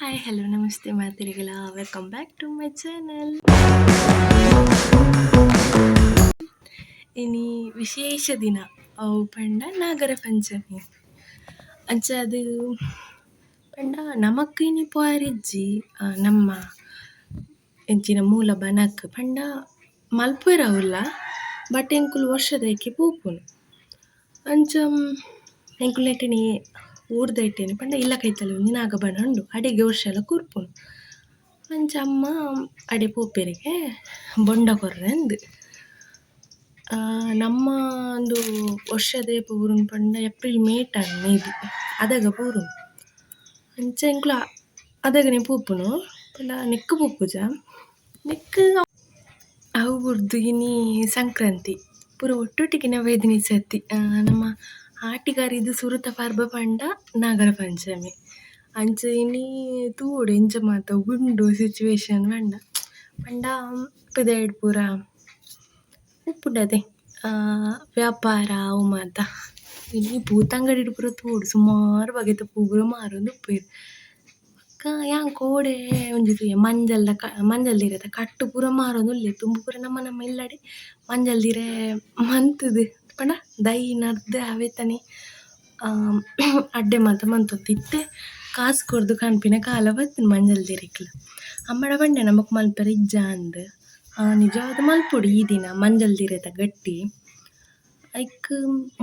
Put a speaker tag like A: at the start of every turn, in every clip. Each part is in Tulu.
A: ಹಾಯ್, ಹಲೋ, ನಮಸ್ತೆ ಮಾತೆರೆಗ್ಲ. Welcome back to my channel. ಇನಿ ವಿಶೇಷ ದಿನ, ಅವು ಪಂಡ ನಾಗರ ಪಂಚಮಿ. ಅಂಚಾದ್ ಪಂಡ ನಮಕ್ ಇನಿ ಪೋಯೆರಿಜ್ಜಿ ನಮ್ಮ ಎಂಚಿನ ಮೂಲ ಬನಕ್ ಪಂಡ ಮಲ್ಪುವೆರ್ ಅವ್ಲ ಬಟ್ ಎಂಕುಲು ವರ್ಷದ ಐಕೆ ಪೋಪುನು. ಅಂಚ ಎಂಕುಲ್ನ ಊರ್ದ ಪಂಡ ಇಲ್ಲ ಕೈತಲ್ ಒಂಜಿ ನಾಗಬನ ಉಂಡು ಅಡೆಗ್ ವರ್ಷಲ ಕೊರ್ಪುನು. ಅಂಚ ಅಮ್ಮ ಅಡೆ ಪೋಪೆರ್ಗೆ ಬೊಂಡ ಕೊರ್ರೆ ಅಂದ್. ನಮ್ಮ ಉಂದು ವರ್ಷದ ಏಪ ಬೂರುಂಡು ಪಂಡ ಏಪ್ರಿಲ್ ಮೇ ಟೆ ಮೇಬಿ ಅದಗ ಬೂರುಂಡು. ಅಂಚ ಎಂಕುಲು ಅದಗನೆ ಪೋಪುನು ಪಂಡ ನೆಕ್ಕ್ ಪೋಪುಜ ನೆಕ್ಕ್ ಅವು ಬುಡ್ದು ಇನಿ ಸಂಕ್ರಾಂತಿ ಪೂರ ಒಟ್ಟೊಟ್ಟಿಗೆ ಬೈದಿನಿ ಈ ಸರ್ತಿ. ನಮ್ಮ ಆಟಿಕರಿದ್ ಸುರುತ ಪರ್ಬ ಪಂಡ ನಾಗರ ಪಂಚಮಿ. ಅಂಚ ಇನಿ ತೂವೊಡು ಎಂಚ ಮಾತ ಉಂಡು ಸಿಚುವೇಶನ್ ಪಂಡ ಪಂಡ ಪಿದಯ್ಡ್ ಪೂರ ಉಪ್ಪುಂಡತೆ ವ್ಯಾಪಾರ ಅವು ಮಾತ. ಇನಿ ಪೂತ ಅಂಗಡಿಡ್ ಪೂರ ತೂವೊಡು ಸುಮಾರ್ ಬಗೆತ ಪೂ ಪೂರ ಮಾರೊಂದು ಉಪ್ಪುವೆರ್. ಬೊಕ ಯಾನ್ ಕೋಡೆ ಒಂಜಿ ತೂಯೆ ಮಂಜಲ್ದ ಮಂಜಲ್ ದಿರೆತ ಕಟ್ಟ್ ಪೂರ ಮಾರೊಂದುಲ್ಲೆರ್ ದುಂಬು ಪೂರ ನಮ್ಮ ನಮ್ಮ ಇಲ್ಲಡೆ ಮಂಜಲ್ ದಿರೆ ಮಂತುದು ಪಂಡ ದೈ ನಡ್ದ್ ಅವೆತನೆ ಅಡ್ಡೆ ಮಾತ ಮಂತೊಂದು ಇತ್ತೆ ಕಾಸ್ ಕೊರ್ದು ಕನ್ಪಿನ ಕಾಲ ಬತ್ತುಂಡು ಮಂಜಲ್ ದಿರೆಕ್ಲ. ಅಮ್ಮಡ ಪಂಡೆ ನಮಕ್ ಮಲ್ಪೆರೆ ಇಜ್ಜ ಅಂದ್. ನಿಜವಾದ್ ಮಲ್ಪೊಡು ಈ ದಿನ ಮಂಜಲ್ ದಿರೆತ ಗಟ್ಟಿ. ಐಕ್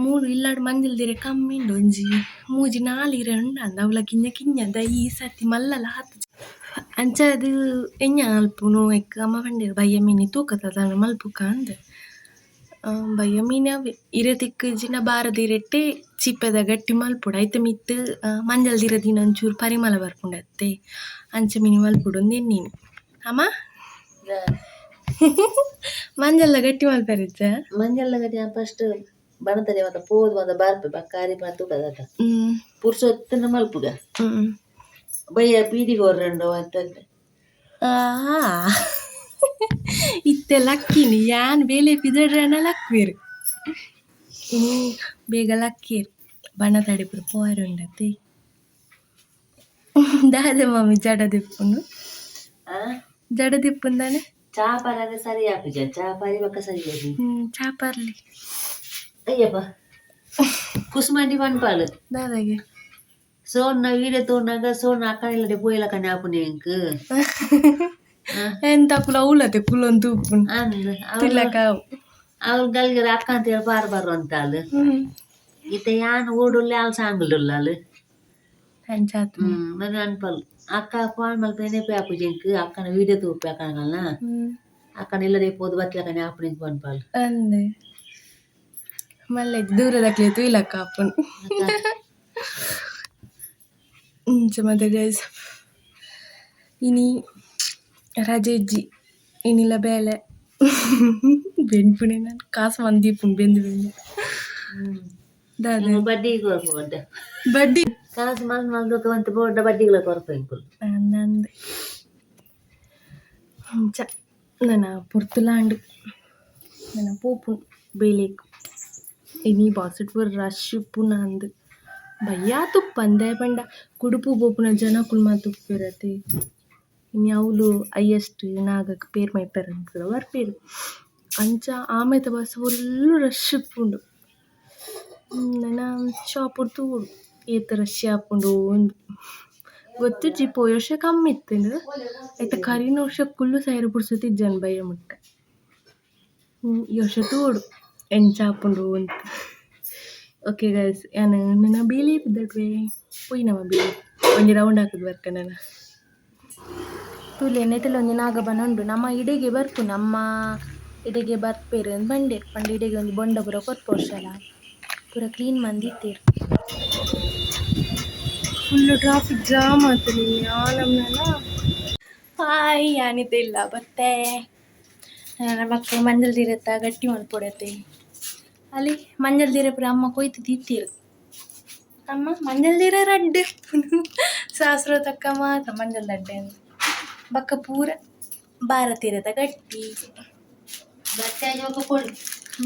A: ಮೂಲು ಇಲ್ಲಡ್ ಮಂಜಲ್ ದಿರೆ ಕಮ್ಮಿ ಉಂಡು ಒಂಜಿ ಮೂಜಿ ನಾಲ್ ಇರೆ ಉಂಡು ಅವ್ಲ ಕಿನ್ನ ಕಿನ್ನ ದೈ ಈ ಸರ್ತಿ ಮಲ್ಲಲ ಆತುಜಿ. ಅಂಚಾದ್ ಎಂಚ ಮಲ್ಪುನು ಐಕ್ ಅಮ್ಮ ಪಂಡೆರ್ ಬಯ್ಯ ಮಿನಿ ತೂಕ ದಾದನ ಮಲ್ಪುಕ ಅಂದ್. ಬಯ್ಯ ಮೀನ್ ಅವ್ವೆ ಇರೆ ತಿಕ್ಕುಜಿಂಡ ಬಾರದ ಇರೆಟ್ ಚಿಪ್ಪೆದ ಗಟ್ಟಿ ಮಲ್ಪೊಡು ಐತ ಮಿತ್ತ್ ಮಂಜಲ್ ದಿರೆ ದೀಂಡ ಒಂಚೂರು ಪರಿಮಳ ಬರ್ಪುಂಡತ್ತೆ ಅಂಚ ಮಿನಿ ಮಲ್ಪೊಡು ಅಂದ್ ಎನ್ನಿನಿ. ಅಮ್ಮ ಮಂಜಲ್ದ ಗಟ್ಟಿ ಮಲ್ಪೆರಿಜ್ಜ?
B: ಮಂಜಲ್ದ ಗಟ್ಟಿ ಫಸ್ಟ್ ಬಣತದೆ ಮಾತ ಪೋದು ಮಾತ ಬರ್ಪೆ ಬೊಕ್ಕ ಅರಿಪುನ ತೂಕ ಪುರ್ಸೊತ್ತುನ ಮಲ್ಪುಗ. ಬಯ್ಯ ಪೀಡಿಗೆ ಹೊರ್ರಂಡು ಅಂತ.
A: ಇತ್ತೆ ಲಕ್ಕಿನಿ ಯಾನ್ ಬೇಲೆ ಪಿದಡ್ರನ ಲಕ್ಕುವೆರ್. ಇನಿ ಬೇಗ ಲಕ್ಕಿಯೆರ್ ಬಣತಡೆ ಪೂರ ಪೋಯೆರೆ ಉಂಡತೆ. ದಾದ ಮಮ್ಮಿ ಜಡ ದೆಪ್ಪುನು? ಜಡ ದೆಪ್ಪುಂದಾನೆ?
B: ಚಾ ಪರರೆ ಸರಿ ಆಪುಜ, ಚಾ ಪರಿ ಬೊಕ್ಕ ಸರಿ ಆಪುಜಿ.
A: ಚಾ ಪರ್ಲಿ.
B: ಅಯ್ಯಪ್ಪ ಕುಸುಮಂಡಿ ಪನ್ಪಾಲು.
A: ದಾದಾಗೆ?
B: ಸೋನ್ನ ವೀಡಿಯೋ ತೂನಗ ಸೋನ್ನ ಅಕ್ಕನ ಪೋಯಿಲ ಕಣೆ ಆಪುನೆ ಎಂಕ್.
A: ಎಂತ ಅಕುಲು ಅವ್ಲತೆ ಕುಲೊಂದು ತೂಪುನು.
B: ಅಂದ್
A: ತಿಲಕ.
B: ಅವಳು ಗಲ್ಗೆರ ಅಕ್ಕ ಅಂತ ಹೇಳಿ ಬಾರ್ ಬಾರು ಅಂತಾಳು. ಇತ್ತೆ ಯಾನ್ ಊಡುಲ್ಲೆ ಆಲ್ ಸಾಂಗುಡುಲ್ಲಾಲ್.
A: ಅಂಚಾತ್.
B: ನನ್ ಅನ್ಪಲ್ ಅಕ್ಕ ಫೋನ್ ಮಲ್ಪೆ ನೆನಪೇ ಆಪುಜಿ ಎಂಕ್ ಅಕ್ಕನ ವೀಡಿಯೋ ತೂಪೆ ಅಕ್ಕನಗಲ್ನ. ಅಕ್ಕನ ಇಲ್ಲದೆ ಪೋದು ಬತ್ತಿಲಕನೆ ಆಪುನೆ ಎಂಕ್ ಪನ್ಪಾಲ್.
A: ಅಂದ್ ಮಲ್ಲೆ ದೂರದಕ್ಲೆ ತೂಯ್ಲಕ್ಕ ಆಪುಂಡು. ಇಂಚ ಮಾತ ಗೈಸ್ ಇನಿ ರಜೆ ಇಜ್ಜಿ ಇನಿಲ ಬೇಲೆ ಬೆನ್ಪುನೆ ನನ್ ಕಾಸ್ ಮಂದೀಪುಂಡು ಬೆಂದು ಬೆಂದು. ದಾದ?
B: ಬಡ್ಡಿ ಕೊರ್ಪು ಬಡ್ಡ.
A: ಬಡ್ಡಿ
B: ಕಾಸು ಮಲ್ ಮಲ್ದು ಒಂತೆ ಬೋಡ್ಡ ಬಡ್ಡಿಗಳ ಕೊರ್ಪು ಎಂಕುಲು.
A: ಅಂದಂದ್ ಇಂಚ ನನ ಪೊರ್ತುಲಾಂಡ್ ನನ ಪೋಪುನು ಬೇಲೆಗ್. ಇನಿ ಬಸ್ಡ್ ಪೂರ ರಶ್ ಉಪ್ಪುನ ಅಂದ್ ಬಯ್ಯಾತ್ ಉಪ್ಪಂದೆ ಪಂಡ ಕುಡುಪು ಪೋಪುನ ಜನಕುಲು ಮಾತ ಉಪ್ಪುವೆರತೆ. ಇನಿ ಅವ್ಲು ಹೈಯೆಸ್ಟ್ ನಾಗಗ್ ಪೇರ್ ಮೈಪೆರೆ ಪೂರ ಬರ್ಪೆರ್. ಅಂಚ ಆಮೆತ ಬಸ್ಸ್ ಫುಲ್ ರಶ್ ಉಪ್ಪುಂಡು. ನನ ಶಾಪ್ ಡ್ ತೂವೊಡು ಏತ್ ರಶ್ ಆಪುಂಡು ಇಂದ್. ಗೊತ್ತುಜ್ಜಿ ಪೋಯಿ ವರ್ಷ ಕಮ್ಮಿ ಇತ್ತುಂಡು ಐತ ಕರಿನ ವರ್ಷ ಕುಲ್ಲು ಸೈರೆ ಪುರ್ಸೊತ್ತು ಇಜ್ಜಂಡ್ ಬಯ್ಯ ಮುಟ್ಟ. ಈ ವರ್ಷ ತೂವೊಡು ಎಂಚ ಆಪುಂಡು ಅಂದ್. ಓಕೆ ಗೈಸ್ ಯಾನ್ ನನ ಬೇಲೆ ಪಿದಡುವೆ ಪೋಯಿ ನಮ ಬೇಲೆ ಒಂಜಿ ರೌಂಡ್ ಹಾಕುದು ಬರ್ಕ ನನ. ತೂಲೆ ನೆಟಲ ಒಂಜಿ ನಾಗಬನ ಉಂಡು ನಮ್ಮ ಇಡೆಗೆ ಬರ್ಪುನು ಅಮ್ಮ ಇಡೆಗೆ ಬರ್ಪೆರ್ ಅಂದ್ ಪಂಡೆರ್ ಪಂಡ ಇಡೆಗೆ ಒಂಜಿ ಬೊಂಡ ಪೂರ ಕೊರ್ಪ ವರ್ಷಲ ಪೂರ ಕ್ಲೀನ್ ಮಂದಿತ್ತೆರ್. ಫುಲ್ ಟ್ರಾಫಿಕ್ ಜಾಮ್ ಆತುಂಡು ಇನಿ ಆನಮ್ನಲ. ಹಾಯ್ ಯಾನಿತ್ತೆ ಇಲ್ಲ ಬತ್ತೆ ನಮಕ್ ಮಂಜಲ್ ದಿರೆತ ಗಟ್ಟಿ ಮಲ್ಪೊಡತೆ. ಅಲ್ಲಿ ಮಂಜಲ್ ದಿರೆ ಪೂರ ಅಮ್ಮ ಕೊಯ್ತು ದೀತೆರ್. ಅಮ್ಮ ಮಂಜಲ್ ದಿರೆ ರಡ್ಡ್ ಇಪ್ಪುನು ಸಾಸ್ರ ತಕ್ಕ ಮಾತ ಮಂಜಲ್ ದಡ್ಡೆ ಅಂದ್. ಬೊಕ್ಕ ಪೂರ ಭಾರತೀರದ ಗಟ್ಟಿ.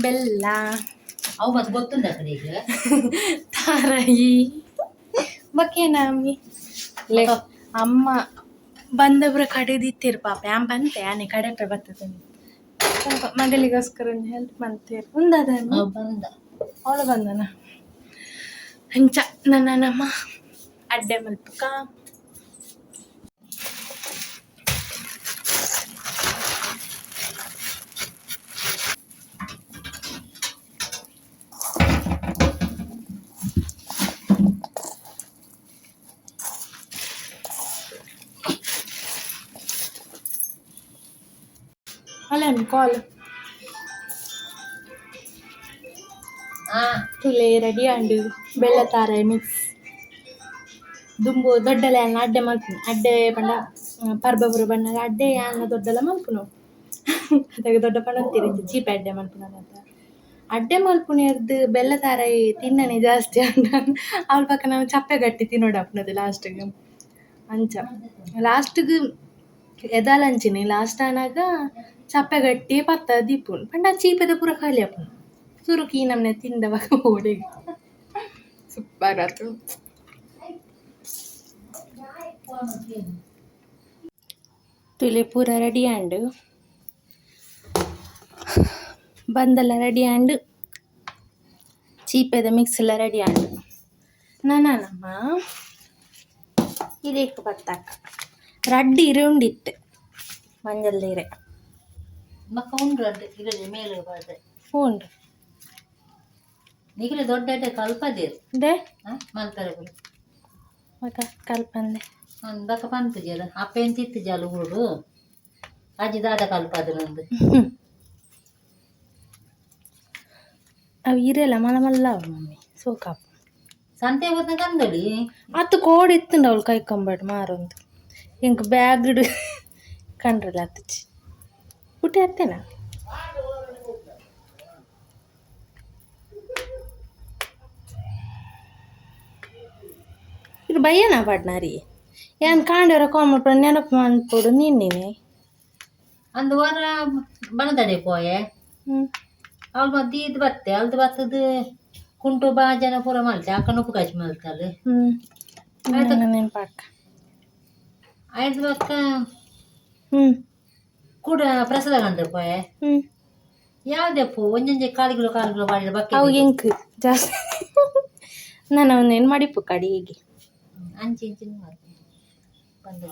A: ಬೆಲ್ಲ
B: ಅವು ಮತ್ತೆ ಗೊತ್ತುಂಡ ಈಗ.
A: ತಾರಾಯಿ ಬೊಕ್ಕ ಏನ ಅಮ್ಮಿ ಲೇ ಅಮ್ಮ ಬಂದಬ್ರ ಕಡೆದಿತ್ತೀರು ಪಾಪ ಯಾನ್ ಬಂತೆ ಆನೆ ಕಡೆಪೆ ಬರ್ತದೆ ಸ್ವಲ್ಪ ಮಗಳಿಗೋಸ್ಕರ ಒಂದು ಹೆಲ್ಪ್ ಮಾಡ್ತೀರಿ ಉಂದದ
B: ಬಂದ
A: ಅವಳು ಬಂದನ ಅಂಚ ನನ್ನ ನಮ್ಮ ಅಡ್ಡೆ ಮಲ್ಪುಕ. ಅಲ್ಲ ಕಾಲ್. ತುಲೆ ರೆಡಿ ಆಂಡು ಬೆಳ್ಳತಾರೆ ಮಿಕ್ಸ್ ದುಂಬು ದೊಡ್ಡಲೆ ಅನ್ನ ಅಡ್ಡೆ ಮಲ್ಪುನು ಅಡ್ಡೆ ಪಂಡ ಪರ್ಬಪುರ ಬಣ್ಣಗ ಅಡ್ಡೆ ಅನ್ನ ದೊಡ್ಡಲ ಮಲ್ಪುನು ಅದಕ್ಕೆ ದೊಡ್ಡ ಪಂಡ ಅಂತೀರಿ ಚೀಪ ಅಡ್ಡೆ ಮಲ್ಪುನ ಅಂತ ಅಡ್ಡೆ ಮಲ್ಪುನೇರ್ದು ಬೆಲ್ಲ ತಾರೈ ತಿನ್ನನೆ ಜಾಸ್ತಿ ಅಂಡ ಅವಳ ಪಕ್ಕ ನಾವು ಚಪ್ಪೆ ಗಟ್ಟಿ ತಿನ್ನೋಡಪ್ಪನದು ಲಾಸ್ಟಿಗೆ ಅಂಚ ಲಾಸ್ಟಿಗೆ ಎದಾಲಂಚಿನಿ ಲಾಸ್ಟ್ ಆನಾಗ ಚಪ್ಪೆ ಗಟ್ಟಿ ಪತ್ತ ದೀಪುನ್ ಪಂಡ ಚೀಪದ ಪೂರ ಖಾಲಿ ಆಪುಂಡು ಸುರುಕಿ ನಮ್ನೆ ತಿಂದವಾಗ ಓಡಿ ಸೂಪರ್ ಆತು. ತುಲೆ ಪೂರ ರೆಡಿ ಆಂಡು ಬಂದೆಲ್ಲ ರೆಡಿ ಆಂಡು ಚೀಪೆದ ಮಿಕ್ಸ್ ಎಲ್ಲ ರೆಡಿ ಆಂಡು ನಾನಮ್ಮ ಇದೇಕು ಬತ್ತಾಕ ರಡ್ಡಿ ಇರೆ ಉಂಡಿತ್ತೆ ಮಂಜಲ್ ಇರೆ.
B: ಮಕ್ಕ ಉಂಡು ಅಡ್ಡೆ ಇರಲಿ ಮೇಲೆ ಬಾರ್ದೆ.
A: ಉಂಡು.
B: ನಿಗಲೆ ದೊಡ್ಡ ಅಡ್ಡೆ ಕಲ್ಪದೇರು.
A: ದೆ.
B: ಮಲ್ಪರೆ.
A: ಮಗ ಕಲ್ಪಂದೆ.
B: ಬಕ್ಕ ಪನ್ಪುಜಲ ಅಪ್ಪ ಎಂತಿತ್ತು ಜಾಲು ಊರು ಅಜ್ಜಿ ದಾದ ಕಲ್ಪದ ನಂದು.
A: ಅವು ಇರೆಲ್ಲ ಮಲ್ಲ ಮಲ್ಲ ಅವು ಮಮ್ಮಿ ಸೋಕಾಪು.
B: ಸಂತೆ ಹೋದ ಕಂದಳಿ.
A: ಅತ್ತು ಕೋಡಿ ಇತ್ತುಂಡು ಅವಳು ಕೈ ಕಂಬಾಡು ಮಾರೊಂದು ಎಂಕ್ ಬ್ಯಾಗ್ಡ್ ಕಂಡ್ರಲ್ಲ ಅತ್ತುಚಿ ಪುಟ್ಟಿ ಅತ್ತೇನಾ. ಇದು ಬಯ್ಯನ ಪಾಡ್ನಾರಿ ಏನ್ ಕಾಂಡವರ ಕಾಮಪ್ಪ ನೆನಪು ಮನ್ಪೊಡು ನಿನ್ನಿನಿ.
B: ಅಂದು ವಾರ ಬಣದಡೆ ಪೋಯೆ.
A: ಹ್ಞೂ.
B: ಅವಳು ಮದ್ದು ಇದು ಬತ್ತೆ ಅಲ್ದು ಬತ್ತದ ಕುಂಟು ಬಾಜನ ಪೂರ ಮಲ್ತೆ ಅಕ್ಕ ನುಪ್ಪು ಕಾಚಿ ಮಲ್ತಾಳೆ.
A: ಹ್ಞೂ ನೆನಪಾಕ.
B: ಆಯ್ತು ಬಕ್ಕ.
A: ಹ್ಞೂ.
B: ಕೂಡ ಪ್ರಸಾದ ಕಂಡ್ರೆ ಪೋಯೆ.
A: ಹ್ಞೂ.
B: ಯಾವುದಪ್ಪು ಒಂಜೊಂಜೆ ಕಾಲಿಗಳು ಕಾಲುಗಳು ಮಾಡಿದ ಬಕ್ಕೆ.
A: ಅವು ಎಂಕ್ ಜಾಸ್ತಿ ನಾನು ಅವನ್ನೇನು ಮಾಡಿಪ್ಪು ಕಡಿ ಹೀಗೆ.
B: ಅಂಚೆ ಇಂಚಿನ ಬಂದ.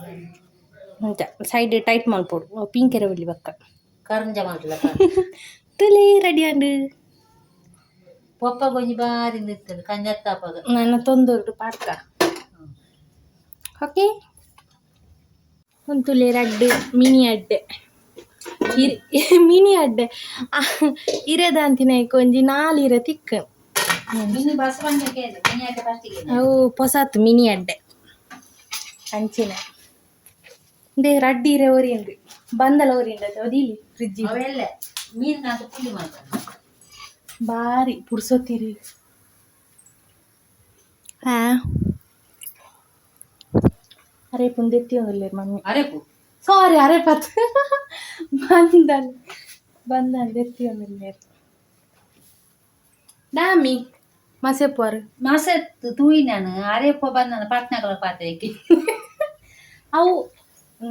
A: ಅಂಚ ಸೈಡ್ ಟೈಟ್ ಮಲ್ಪೊಡು ಪಿಂಕೆರೆ ಬಲ್ಲಿ ಬಕ್ಕ.
B: ಕರಂಜ ಮಾಡ್ಲ.
A: ತುಲೆ ರೆಡಿ ಆಂಡ್.
B: ಪೊಪ್ಪ ಗೊಂಜಿ ಬಾರಿ ನಿತ್ತದು ಕಂಜತ್ತಾಪಗ.
A: ನನ್ನ ತೊಂದೊರ್ಡು ಪಾಡ್ಕ. ಓಕೆ ಒಂದು ತುಲೆ ರಡ್ಡು ಮಿನಿ ಅಡ್ಡೆ ಮಿನಿ ಅಡ್ಡೆ ಇರೆದಾಂತಿನ ಒಂಜಿ ನಾಲ್ ಇರೆ ತಿಕ್ಕ.
B: ಮಿನಿ ಬಸ್ ಬಂದಕ್ಕೆ ಮಿನಿ ಅಡ್ಡೆ ಫಸ್ಟಿಗೆ.
A: ಅವು ಪೊಸತ್ ಮಿನಿ ಅಡ್ಡೆ ಅಂಚಿನ they ರಡ್ಡಿ ಇರೆ ಒರಿಯಂದು ಬಂದಲ ಒರಿಯಂಡು ಅದು ಫ್ರಿಜ್.
B: ಅವೆಲ್ಲ ಮೀನು ನಾಲ್ಕು ಪುಂಡಿ ಮಾಡ್ತಾರೆ.
A: ಬಾರಿ ಪುರ್ಸೊತ್ತಿರಿ ಹಾ ಅರೆ ಪುಂದೆತ್ತಿ ಒಂದಿಲ್ಲೇರು ಮಮ್ಮಿ.
B: ಅರೆಪು.
A: ಸಾರಿ ಅರೆ ಪತ್ ಬಂದಲ್ ಬಂದಲ್ ಎತ್ತಿ ಒಂದಿಲ್ಲೇರು ಡಾಮಿ ಮಸೆಪ್ಪರು.
B: ಮಾಸೆ ತೂಯಿ ನಾನು ಅರೆಪ್ಪ ಬಂದ ಪಟ್ನಗಳ ಪಾತ್ರೆಗೆ.
A: ಅವು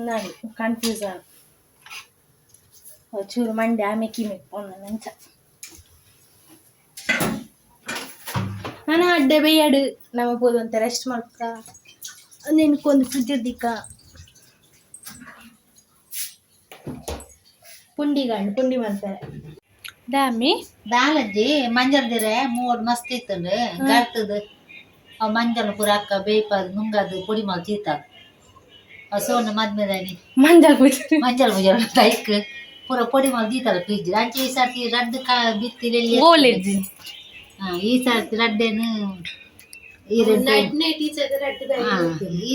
A: ನಾನು ಕನ್ಫ್ಯೂಸ್ ಆಗ ಚೂರು ಮಂಡೆ ಆಮೇಲೆ ಕಿಮೆಕ್ ಅಂಚ ನಾನು ಅಡ್ಡೆ ಬೇಯಾಡು ನಮ್ಮ ಪೋದು ರೆಸ್ಟ್ ಮಾಡ್ಕ ನೆನ್ಕೊಂದು ಫ್ರಿಜ್ ದಿಕ್ಕ ಪುಂಡಿ ಗಂಡು ಪುಂಡಿ ಮಾಡ್ತಾರೆ ಡ್ಯಾಮಿ.
B: ದಾಲಜ್ಜಿ ಮಂಜಲ್ದಿರೆ ಮೂಡ್ ಮಸ್ತ್ ಇತ್ತಂಡು ಗರ್ತದ ಅವು ಮಂಜಲ್ ಪೂರ ಅಕ್ಕ ಬೇಯ್ಪದು ನುಂಗದು ಪೊಡಿ ಮಲ್ ಚೀತಾದ ಸೋನ ಮದ್ಮೆದಾನಿ.
A: ಮಂಜಲ್ ಪೂಜೆ.
B: ಮಂಜಲ್ ಪೂಜೆ ಲೈಕ್ ಪೂರ ಪೊಡಿ ಮಲ್ ದೀತಾಲ ಫ್ರಿಜ್ ಅಂಚೆ ಈ ಸರ್ತಿ ರಡ್ಡು ಕಾ ಬಿತ್ತಿಲೆಲ್ಲಿ.
A: ಓಲೆಜ್ಜಿ.
B: ಈ ಸರ್ತಿ ರಡ್ಡೇನು ಈ ರಡ್ಡೆ ಈ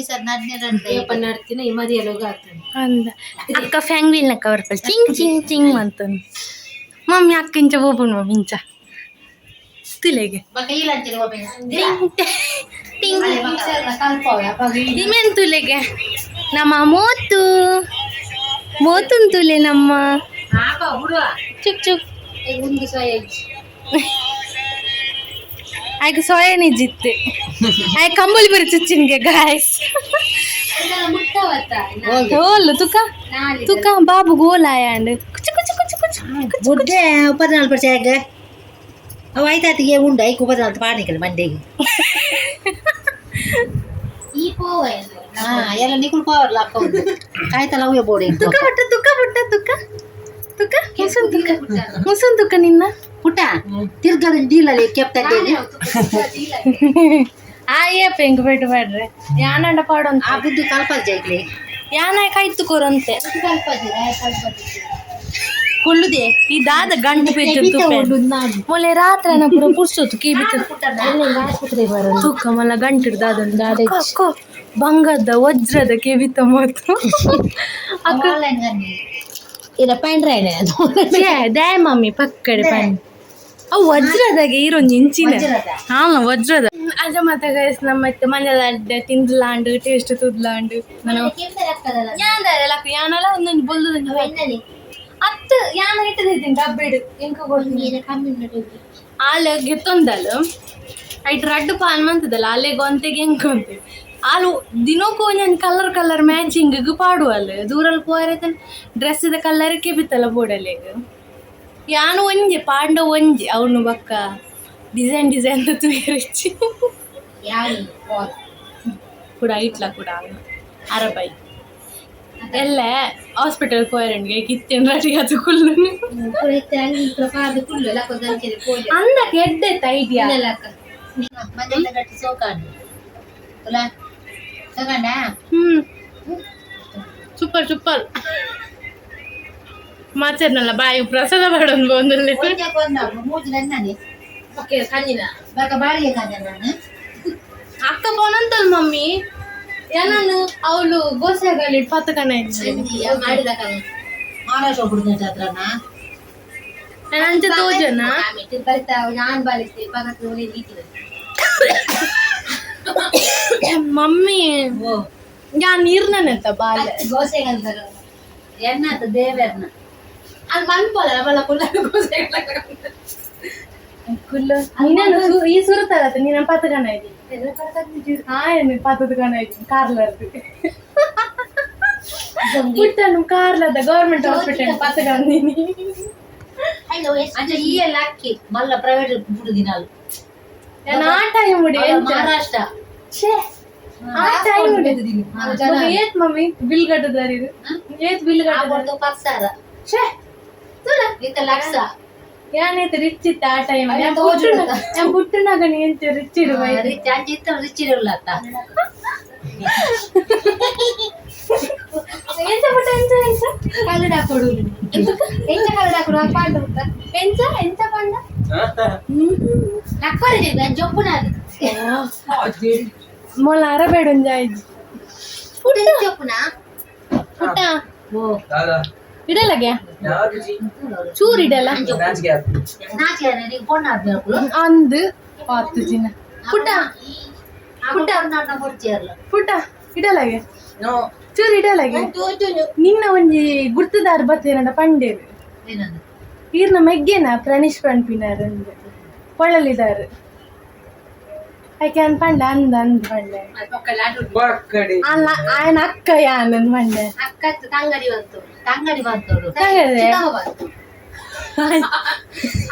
B: ಸರ್ ನಡ್ನೆ ರಡ್ಡೆ.
A: ಅಂದ ಅಕ್ಕ ಫ್ಯಾಂಗ್ವಿಲ್ ನಕ್ಕ ಬರ್ಪಲ್ ಚಿಂಗ್ ಚಿಂಗ್ ಚಿಂಗ್ ಅಂತಂದು ಮಮ್ಮಿ ಅಕ್ಕ ಇಂಚ ಬೋಪುಂಡು ಮಮ್ಮಿ ಇಂಚ ತುಲೆಗೆ.
B: ಬಕ ಈಲಂಚಿನ
A: ಟಿಂಗ್ ಇಮೇನ್ ತುಲೆಗೆ ನಮ್ಮ ಮೋತು ಮೋತುನ್ ತುಲೆ ನಮ್ಮ ಚುಕ್ ಚುಕ್.
B: ಒಂದು ಸೊಯ.
A: ಆಯ್ಕೆ ಸೋಯಾ ನಿಜಿತ್ತೆ ಆಯ್ ಕಂಬಳಿ ಬರಿ ಚುಚ್ಚಿನ್ಗೆ ಗಾಯ್ಸ್. ಓಲ್ ತುಕ ತುಕ ಬಾಬು ಗೋಲ್ ಆಯಾಂಡ್ ಕುಚು ಕುಚು ಕುಚು ಕುಚು.
B: ಬುಡ್ಡೆ ಉಪದ್ನಾಲ್ ಪರ್ಚಾಗ ಅವು ಆಯ್ತಾತಿಗೆ ಉಂಡು ಐಕ್ ಉಪದ್ನಾಲ್ ಪಾಡಿಕಲ್ ಮಂಡೆಗೆ. ಹಾ ಎಲ್ಲ ನಿಕುಲ್ ಪವರ್ ಲಾಕ ಕಾಯ್ತಲ್ಲ ಅವೇ ಬೋಡಿ.
A: ತುಕ ಬುಟ್ಟ ತುಕ ಬುಟ್ಟ ತುಕ ತುಕ ಮುಸುನ್ ತುಕ ಮುಸುನ್ ತುಕ ನಿನ್ನ.
B: ಪುಟ್ಟ ತಿರ್ಗದ ಡೀಲಲ್ಲಿ ಕೆಪ್ತಂಡೇನೆ.
A: ಆಯಪ್ಪ ಎಂಕ್ ಪೆಟ್ಟು ಪಾಡ್ರೆ ಯಾನಂಡ ಪಾಡೊಂತ.
B: ಆ ಬುದ್ಧಿ ಕಲ್ಪಲ್ ಜೈಕ್ಲಿ.
A: ಯಾನ ಕೈತು ಕೊರಂತೆ ಕುಳ್ಳುದೆ ಈ ದಾದ ಗಂಟು ಪೆಟ್ಟು ತುಪ್ಪೆ ಮೊಲೆ ರಾತ್ರಿ ಪೂರ ಪುರ್ಸೊತ್ತು ಕೀ ಬಿತ್ತು ತೂಕ ಮಲ್ಲ ಗಂಟು ದಾದ ಅಕ್ಕೋ ಬಂಗಾರದ ವಜ್ರದ ಕೆಬಿತ ಮಾತು ಅಕ್ಕ.
B: ಇಲ್ಲ ಪ್ಯಾಂಡ್ರಾಯ್ನೆ.
A: ಛೇ ದಾಯ ಮಮ್ಮಿ ಪಕ್ಕಡೆ ಪಂಡ್ ಅವು ವಜ್ರದಾಗೆ ಈರೊಂಜಿ ಇಂಚಿನ. ಹಾ ವಜ್ರದ ಅಜ ಮಾತ ಗೈಸ್ ನಮ್ಮ ಇತ್ತೆ ಮನೆಲ ಅಡ್ಡೆ ತಿಂದ್ಲಾಂಡ್ ಟೇಸ್ಟ್ ತುದ್ಲಾಂಡ್ ನಾನು ಯಾನ್ ಲಕ್ಕ ಯಾನಲ ಒಂದೊಂದು ಬೊಲ್ದು ಅತ್ತು ಯಾನ ಇಟ್ಟದಿದ್ದೀನಿ ಡಬ್ಬಿಡು ಎಂಕ ಕೊಡ್ತೀನಿ ಆಲೆ ಗೆತ್ತೊಂದಲ್ ಐಟ್ ರಡ್ಡು ಪಾನ್ ಮಂತದಲ್ಲ ಅಲ್ಲೆಗ್ ಒಂತೆಗೆ ಎಂಕ ಒಂತೆ ಆಲು ದಿನಕ್ಕೂ ಒಂಜೊಂದು colour colour matching ಪಾಡುವಲ್ ದೂರಲ್ಲಿ ಪೋಯರೆ ಡ್ರೆಸ್ದ ಕಲರ್ ಕೆಬಿತ್ತಲ್ಲ ಬೋಡಲೆಗ್ ಯಾನು ಒಂಜೆ ಪಾಂಡ ಒಂಜಿ ಅವನು ಬಕ್ಕ ಡಿಸೈನ್ ಡಿಸೈನ್ ತೂಯರಿಚ್ಚಿ ಕೂಡ ಇಟ್ಲ ಕೂಡ ಅರಬೈ ಎಲ್ಲ ಹಾಸ್ಪಿಟಲ್ ಪೋಯರಂಗೆ ಕಿತ್ತೇನು ರೆಡಿ ಅದು ಕುಲ್ಲು ಅಂದಕ್ಕೆ ಎಡ್ಡೆತ್ತ ಐಡಿಯಾ. ಹ್ಮ್ super super ಮಾತಾಡ್ನಲ್ಲ ಬಾಯಿ ಪ್ರಸಾದ ಮಾಡೋದು ಒಂದಲ್ಲಿ. ಅಕ್ಕ ಪೋನಂತಲ್ ಮಮ್ಮಿ ಏನನ್ನು ಅವಳು ಗೋಸೆಗಲ್ಲಿ ಪತಕನ ಇದ್ದೀನಿ. ನಾನು ಅಂಚ ತೋಜನ. ಮಮ್ಮಿ ಯಾನ್ ನೀರ್ನನೆತ್ತ ಬಾಲೆ.
B: ಎನ್ನಾತ ದೇವೆರ್ನ.
A: ಅದು ಮನ್ಪೋದಲ್ಲ ಬಲ್ಲ ಕುಲ್ಲ ಕುಲ್ಲ ನೀನು ಈ ಸುರುತ್ತಾರತ್ತ ನೀನು ಪತಕನ ಇದ್ದೀನಿ ಆಯ್ ಪತಕನ ಇದ್ದೀನಿ ಕಾರ್ಲರ್ದು ಪುಟ್ಟನು ಕಾರ್ಲದ ಗೌರ್ಮೆಂಟ್ ಹಾಸ್ಪಿಟಲ್ ಪತಕಂದಿನಿ.
B: ಅಂಚ ಈ ಎಲ್ಲ ಅಕ್ಕಿ ಮಲ್ಲ ಪ್ರೈವೇಟ್ ಬಿಡು ದಿನಾಲು.
A: ನಾನು ಆ ಟೈಮ್ ಉಡಿ ಎಂತ.
B: ಮಹಾರಾಷ್ಟ್ರ.
A: ಛೇ ಆ ಟೈಮ್ ಉಡಿ ಏತ್ ಮಮ್ಮಿ ಬಿಲ್ ಕಟ್ಟುದಾರ ಇದು ಏತ್ ಬಿಲ್ ಕಟ್ಟುದಾರ?
B: ಪಕ್ಸಾರ.
A: ಛೇ
B: ಇತ್ತ ಲಕ್ಷ.
A: ಯಾನೈತೆ ರಿಚ್ ಇತ್ತ ಆ ಟೈಮ್ ನಾನು ಪುಟ್ಟನಾಗ ಎಂತ ರಿಚ್ ಇಡುವ.
B: ರಿಚ್ ಅಂಚ ಇತ್ತ ರಿಚ್ ಇರಲ್ಲ ಅತ್ತ.
A: ಎಂತ ಪುಟ್ಟ ಎಂತ ಎಂತ ಕಲ್ಲಡ ಕೊಡು
C: ಎಂಚ ಕಲ್ಲಡ ಕೊಡು ಪಾಂಡ ಪುಟ್ಟ.
A: ಎಂತ ಎಂತ ಪಂಡ.
C: ಜೊಪ್ಪುನಾದು.
A: ಮೊಲ ಅರಬೇಡ ಒಂಜಾಯ್ತು.
C: ಪುಟ್ಟ ಜೊಪ್ಪುನ.
A: ಪುಟ್ಟ.
B: ಓ.
A: ಇಡಲಗೆ ಚೂರು ಇಡಲ್ಲ.
B: ನಾಚೆ ಪೊಣ್ಣು ಆದ್ಮೇಲೆ.
A: ಅಂದು ಪಾತು ಜಿನ ಪುಟ್ಟ.
B: ಪುಟ್ಟ ಕೊಡ್ತೀರಲ್ಲ.
A: ಪುಟ್ಟ ಇಡಲಗೆ ಚೂರು ಇಡಲಗೆ ನಿನ್ನ ಒಂಜಿ ಗುರ್ತದಾರ್ ಬತ್ತೇನಂಡ ಪಂಡೇರು.
B: ಏನಂದು?
A: ಈರ್ನ ಮೆಗ್ಗೆನ ಪ್ರಣೀಶ್ ಪನ್ಪಿನಾರ್ ಅಂದ್ ಪೊಳ್ಳಲಿದಾರ್ ಐಕೆ ಅನ್ ಪಂಡ ಅಂದ ಅಂದ್ ಪಂಡೆ ಅಲ್ಲ ಆಯನ ಅಕ್ಕ ಯಾನಂದ್ ಪಂಡೆ.
C: ಅಕ್ಕ ತಂಗಡಿ ಬಂತು.
B: ತಂಗಡಿ ಬಂತೋಡು.
A: ತಂಗಡಿ?
C: ಚಿಕ್ಕಮ್ಮ ಬಂತು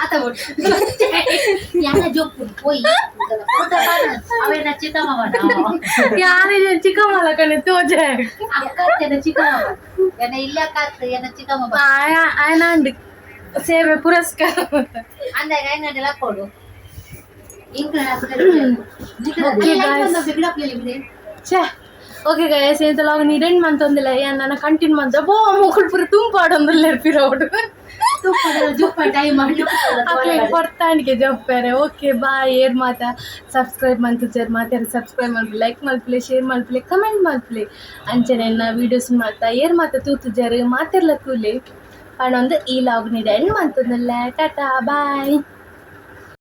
C: ಆತ ಬಿಟ್ಟು.
B: ಯಾನ ಜೊಪ್ಪು ಪೋಯಿ ಅವೇನ ಚಿಕ್ಕಮ್ಮ ಬಣ್ಣ.
A: ಯಾರು ಚಿಕ್ಕಮ್ಮಲ ಕಣೆ ತೋಜೆ.
B: ಅಕ್ಕ ಚಿಕ್ಕಮ್ಮ ಎನ್ನ ಇಲ್ಲ ಅಕ್ಕ ಎನ್ನ ಚಿಕ್ಕಮ್ಮ ಬಣ್ಣ.
A: ಆಯನ ಅಂಡ್ ಸೇವೆ ಪುರಸ್ಕಾರ.
B: ಅಂದಾಗ ಐನಂಡೆಲ್ಲ ಕೊಡು.
A: Okay, guys. ಛೇ ಓಕೆ ಗೈಸ್ ಎಂತಲ ಅವಾಗ ನೀಡೆಂಡ್ ಮಂತೊಂದಿಲ್ಲ ಏನ್ ನನ್ನ ಕಂಟಿನ್ಯೂ ಮಂತ ಬೋ ಮೊಕುಲ್ ಪೂರ ತುಂಪಾಡೊಂದುಲ್ಲ ಪಿರೋಡು ಅಕ್ಲೆಗ್ ಪೊರ್ತಾಣಿಗೆ ಜಪ್ಪೆರೆ. Okay bye. ಏರ್ ಮಾತ ಸಬ್ಸ್ಕ್ರೈಬ್ ಮಂತುಜರ್ ಮಾತಾರ ಸಬ್ಸ್ಕ್ರೈಬ್ ಮಲ್ಪುಲೆ, ಲೈಕ್ ಮಲ್ಪುಲೆ, ಶೇರ್ ಮಲ್ಪುಲೆ, ಕಮೆಂಟ್ ಮಲ್ಪುಲೆ. ಅಂಚನೆ ಎನ್ನ ವೀಡಿಯೋಸ್ ಮಾತ ಏರ್ ಮಾತ ತೂತುಜರ್ ಮಾತೆರ್ಲ ತೂಲೆ ಪಣೊಂದು ಈ ಲಾಗ್ ನೀಡ ಎಂಡ್ ಮಂತೊಂದುಲ್ಲ. ಟಾಟಾ ಬಾಯ್.